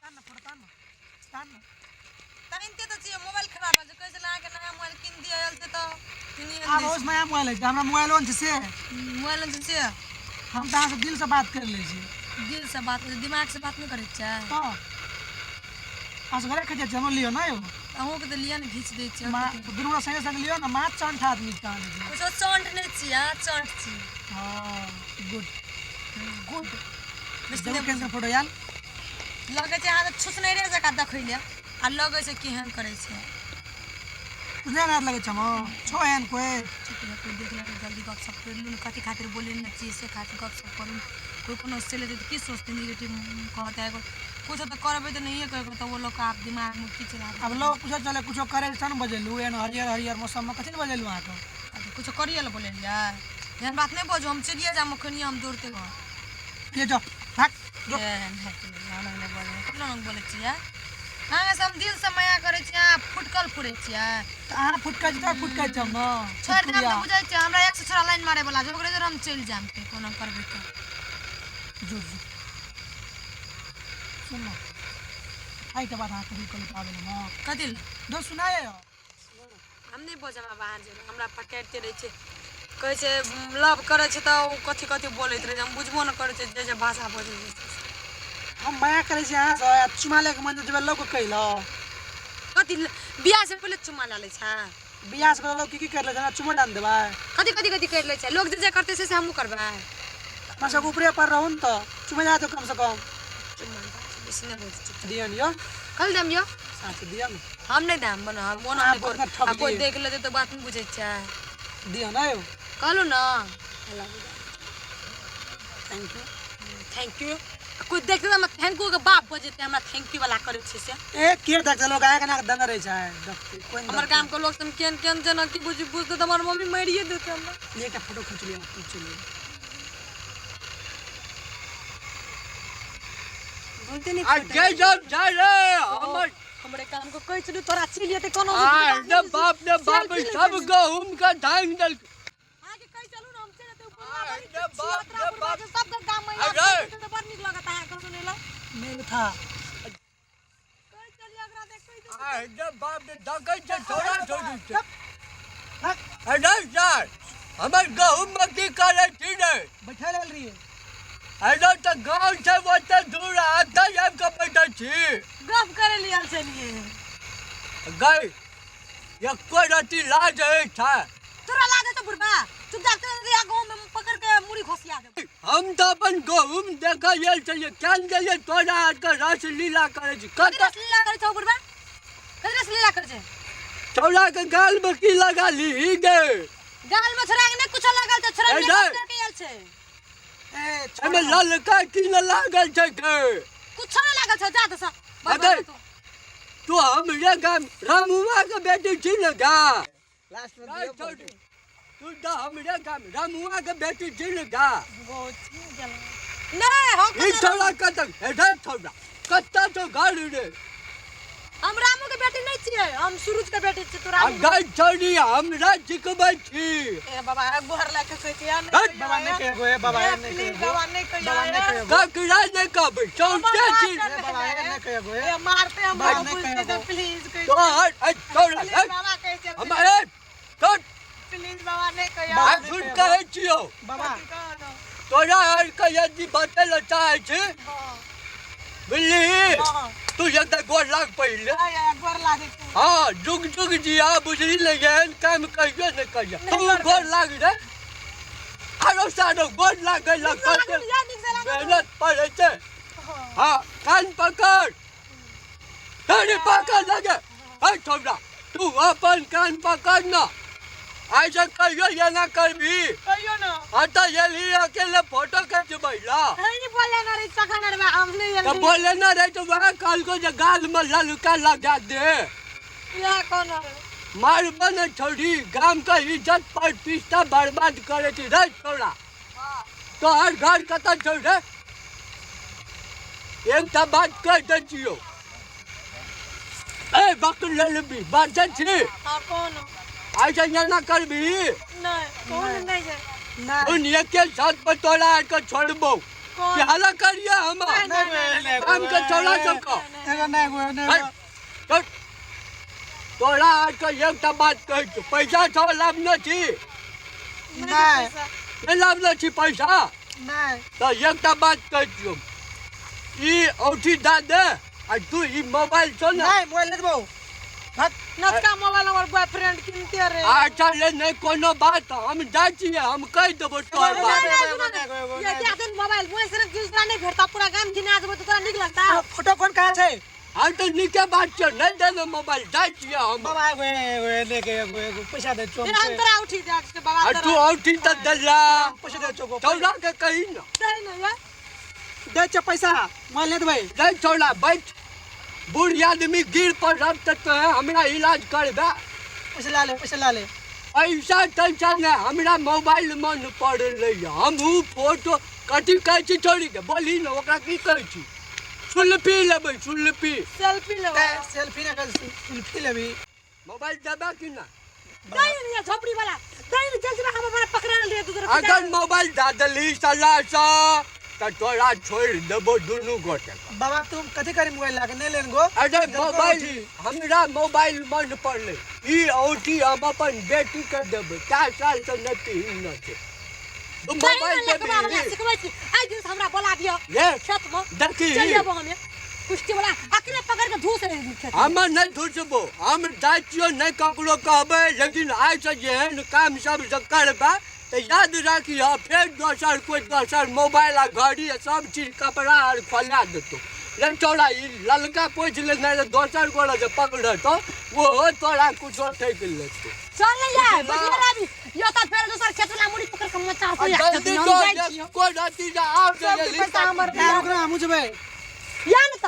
तान ना फोटो, तान ना, तान ना। तनिते तऽ छियै, मोबाइल खराब भऽ छै, कहै छलै अहाँके नया मोबाइल कीन दिअ, आयल छै तऽ किनिए आब दै ओस नया मोबाइल है, हमरा मोबाइलो नहि छै से। मोबाइल छै से। हम तऽ अहाँसँ दिलसँ बात करि लै छी। दिलसँ बात करै, दिमागसँ बात नहि करै छियै। तऽ असगरे खिचै छियै, हमरो लियौ ने यौ। अहूँके तऽ लिअ ने, घीच दै छियै। मा दुनू गोटा संगे संग लियौ ने, माछ चंठ आदमी छै अहाँ लेकिन। कुछो चंठ नहि छियै, अहाँ चंठ छी। हँ, गुड गुड। बेसी जरूर नहि। कैंसिल फोटो आयल। लगै छै अहाँ तऽ छुछनैरे जकाँ देखै लए आ लगै छै केहन करै छै। तुझे नहि लगै छै हम छो एहन कोइ। चुप रह, कोइ देख लेतै। जल्दी गपशप करि लू ने, कथी खातिर बोलै ने छियै से खातिर गपशप करू। कोइ कोनो से लेतै तऽ की सोचतै? निगेटिव कहतै। एगो कुछो तऽ करबै तऽ नहिए करबै तऽ ओ लोक आब दिमागमे की चला। आब लोग कुछो चले, कुछो करे छै ने। बजेलू एहन हरियर हरियर मौसममे कथी लए बजेलू अहाँके? कुछो करिए लए बोलेलियै? एहन बात नहि बजू, हम चलिए जायब एखनिए, हम दौड़ते घर। ले जाओ, भाग जो। कतना रंग बोलै छियै अहाँके? हम दिलसँ माया करै छियै, अहाँ फुटकल फुरै छियै। तऽ अहाँ फुटकै छी तऽ फुटकै छी हम ने। छोड़ि देब तऽ बुझै छियै, हमरा एक सए छोड़ा लाइन मारै वाला छै, ओकरे जरे हम चलि जायब। फेर कोनो करबै तऽ जो जो। सुन न, एहिके बाद अहाँके रुकल पाबै ने। कथी लए? जो सुनाए। हम नहि बजब, हमरा बाहर जेबै। हमरा पकड़िते रहै छै, कहै छै लव करै छै तऽ ओ कथी कथी बोलैत रहै छै, हम बुझबो नहि करै छै जे जे भाषा बजै छै। हम माया करै छी अहाँसँ आ चुमा लैके मन जेबै लोक कैलऽ। कथी बियाह से पहिले चुम्मा लए लै छै? बियाह से पहिले लोक की की कर लै छै, हमरा चुमो डाल देबै? कथी कथी कथी करि लै छै लोक? जे जे करतै से से हमहूँ करबै। हमरा सबके ऊपरे पर रहू ने तऽ चुमे जा कम से कम। चुम्मा बेसी नहि बोल, चुप। दिअ ने यौ। कल देम यौ? साथ दिअ ने। हम नहि देम बना, हम ओना अहाँ नहि बहुत कर ठक आ कोइ दियै। देख लेतै तऽ बात नहि बुझै छै। दिअ ने यौ। कहलहुँ ने। Thank you. Thank you. कोइ देखतै तऽ हमरा thank you के बाप बजेतै, हमरा thank you वाला करै छै से। ए के देखतै? लोक आके ना देने रहै छै, देखतै कोइ नहि। हमर गामके लोक सब केहन केहन जेना की बुझि बुझतै तऽ हमर मम्मी मारिए देतै हमरा। देखतै। एकटा फोटो खींच लिअ, तब चलि। बोलते नहि। आ के सब छै रे हमर? हमरे काम को कहै छलू, तोरा चलि जेतै कोनो। आ रे बाप रे बाप, सब गहूम के धांग देल। अहाँके कहै चलू ने, हम चलि जेतै। आ रे बाप रे बाप। सबके गाम मे अरे! तऽ बड़ नीक लगत अहाँके सुनै लए। नहीं था। कहै चलिए ओकरा देखै। आ रे बाप रे, देखै छै छोड़ा छोड़ी छै। भाग। अरे सर, हमर गहूम में की करै छी रे? बैठे लेल रहियै। अरे तऽ गाँव छै ओते दूर, एतऽ आबि कऽ बैठै छी? गप करै लिए आयल छलियै। गई, एको रति लाज होइ छै? तोरा लागै छौ बुढ़बा? चुपचाप चलि जेतै, गाँव में पकड़ के मुड़ी घोसिया देबै। हम तऽ अपन गहूम देखै गेल छलियै, केन गेलियै तोरा आरके रस लीला करै छी। कथी कतऽ? रसलीला करै छौ बुढ़बा? कथी रसलीला करै छै? छौड़ा के गाल में की लगा ली गे? गाल में छोड़ा के नहि कुछो लागल छै, छोड़ा ए, मेकअप नहि। करके आयल छै। ए एहिमे ललका की न लागल छै गे? कुछो नहि लागल छौ, जा तऽ सब। अरे! तू हमरे गाम रमुआ के बेटी छी ने गा? लास्ट में गै दियौ। छौड़ी, तू तऽ हमरे गाम रमुआ के बेटी छी ने गा? नहि हम। ई छौड़ा कतऽ हे? छौड़ा कतऽ छौ घर रे? हम रामू के बेटी नहि छियै, हम सूरज के बेटी छियै। तू आ रामू गै छौड़ी, हमरा सिखबै छी? ए बाबा, गोहर लाग के कहै छियै। हट! बाबा नहि कहियो, ए बाबा, ए नहि प्लीज कहियो। बाबा, नहि कहियो। बाबा नहि कहियो। ककरा नहि कहबै, चौंटे छी। ए बाबा, ए नहि कहियो। ए ए मारते हम। बाबा, नहि कहियो। प्लीज कहि। तोहर ए छौड़ा ए। बाबा, कहै छियै। हम ए छोड़। प्लीज बाबा, नहि कहियो। आ झूठ कहै छियौ। बाबा। तोरा आरके यदि बचै लए चाहै छी, बुझलिही, तू एकटा गोर लाग पहिले। गोर लागै छै। हँ, जुग जुग जिया, बुझली ने? एहन काम कहियो नहि कहियो। तू गोर लाग रे, आरो सारो गोर लागै लए कते मेहनत पड़ै छै। हँ, कान पकड़, तेरी पकड़ लगे। है छौड़ा, तू अपन कान पकड़ न, ऐसे कहियो एना करबी? कहियो ना। हाँ तऽ एलही अकेले फोटो खिचबै ला? नहीं बोले ना रे तखन अरबा, हम नहीं तऽ एली। बोले ना रे तऽ वएह कहलको जे गाल में ललका लगा दे। यह कौन है? मारबो ने छौड़ी, गाम के इज्जत प्रतिष्ठा बर्बाद करे छी रे छौड़ा। तोहर घर कतऽ छौ रे? एकटा बात कहि दै छियौ, ए बक लेलबी बाजै छी। हाँ, कौन? ऐसे एना करबी? नहीं, कौन नहीं है। नहीं। उन एके साथ पर तोरा आरके छोड़बौ। कि हल्ला करिए हम नहीं गो, नहीं गो। काम के छौड़ा सबके। एगो नहीं गो, नहीं हट, गो। हट। तोरा आरके एकटा बात कहै छियौ, पैसा छौ लाबने छी? नहीं। नहि लाबने छी पैसा? नहीं। तऽ एकटा बात कहै छियौ, ई औठी दए दे आ तू ई मोबाइल छौ ने। नहीं, मोबाइल नहीं देबौ। भाग। नचका मोबाइल हमर बॉयफ्रेंड किनते रे। अच्छा ले, नहि कोनो बात, हम जाइ छियै, हम कहि देबौ तोहर नहीं, बात। नहीं, एगो नहीं गो, एगो ये नहीं। दे देन मोबाइल, मोबाइल से दूसरा नहीं भेटता, पूरा गाम घिना देबो तो तोरा नीक लगता? फोटो कोन कहाँ छै? हम तऽ नीके बात छै, नहि देने मोबाइल, जाइ छियै हम। बाबा, एगो एगो लेके एगो एगो पैसा दे चो। फिर हम तोरा उठी दे के बाबा। आ तू तोरा औठी तऽ देला। पैसा दे चो। छौड़ा के कही ने। दे ने ये। दे चो पैसा, मोबाइल नहीं देबै। नहि छौड़ा, बैठ, बूढ़ आदमी गिर पड़ब तऽ तोहे हमरा इलाज करबे। पैसा ला ले, पैसा ला ले। पैसा तैसा नहि, हमरा मोबाइल मन पड़लै। हमहूँ फोटो कथी कहै छी छोड़ीके, बोलही ने, ओकरा की कहै छी? सुल्फी लेबै, सुल्फी। सेल्फी लेबै। सेल्फी ना कर, सेल्फी लेबी। मोबाइल देबै कि ना? दे ने ये झोपड़ी वाला, दे ने जल्दी, हम हमरा पकड़ा ले दूसरा। अगर मोबाइल दए देलही सलाहसँ तऽ तोरा छोड़ि देबौ दुनू गोटेके। बाबा, तुम कथी करी मोबाइल लाके? नहीं लेन गो। अरे मोबाइल, हमरा मोबाइल मन पड़लै। ई औठी हम अपन बेटीके देबै, 4 सालसँ नहि पिन्हने छै। तू मोबाइल देबही? सिखबै छी, आइ दिन से हमरा बोला दियो ये खेत में। देखी। चल जेबो हमे कुश्ती वाला, अकरे पकड़ के धूस रहे खेत में। हम नहि धुसबो, हम जाइ छियौ, नहि ककरो कहबै, लेकिन आइसँ जेहन काम सब जे करबै तऽ याद राखिह, फेर दोसर कोइ दोसर मोबाइल आ घड़ी आ सब चीज कपड़ा आर खोला देतौ। रे तोरा ई ललका पोछि लेने रे, दोसर गोरा जे पकड़तौ ओहो तोरा कुछो ठकि लेतौ। चल ने यार, बुझलियै रावी यो त फेर दोसर खेत वाला मुड़ी पकड़ के मचा आ तो जल्दी हम जो जाइ जे छियौ। कोइ रति जे आब सब के पैसा हमर। ए, ओकरा हमहूँ जेबै। या ने त।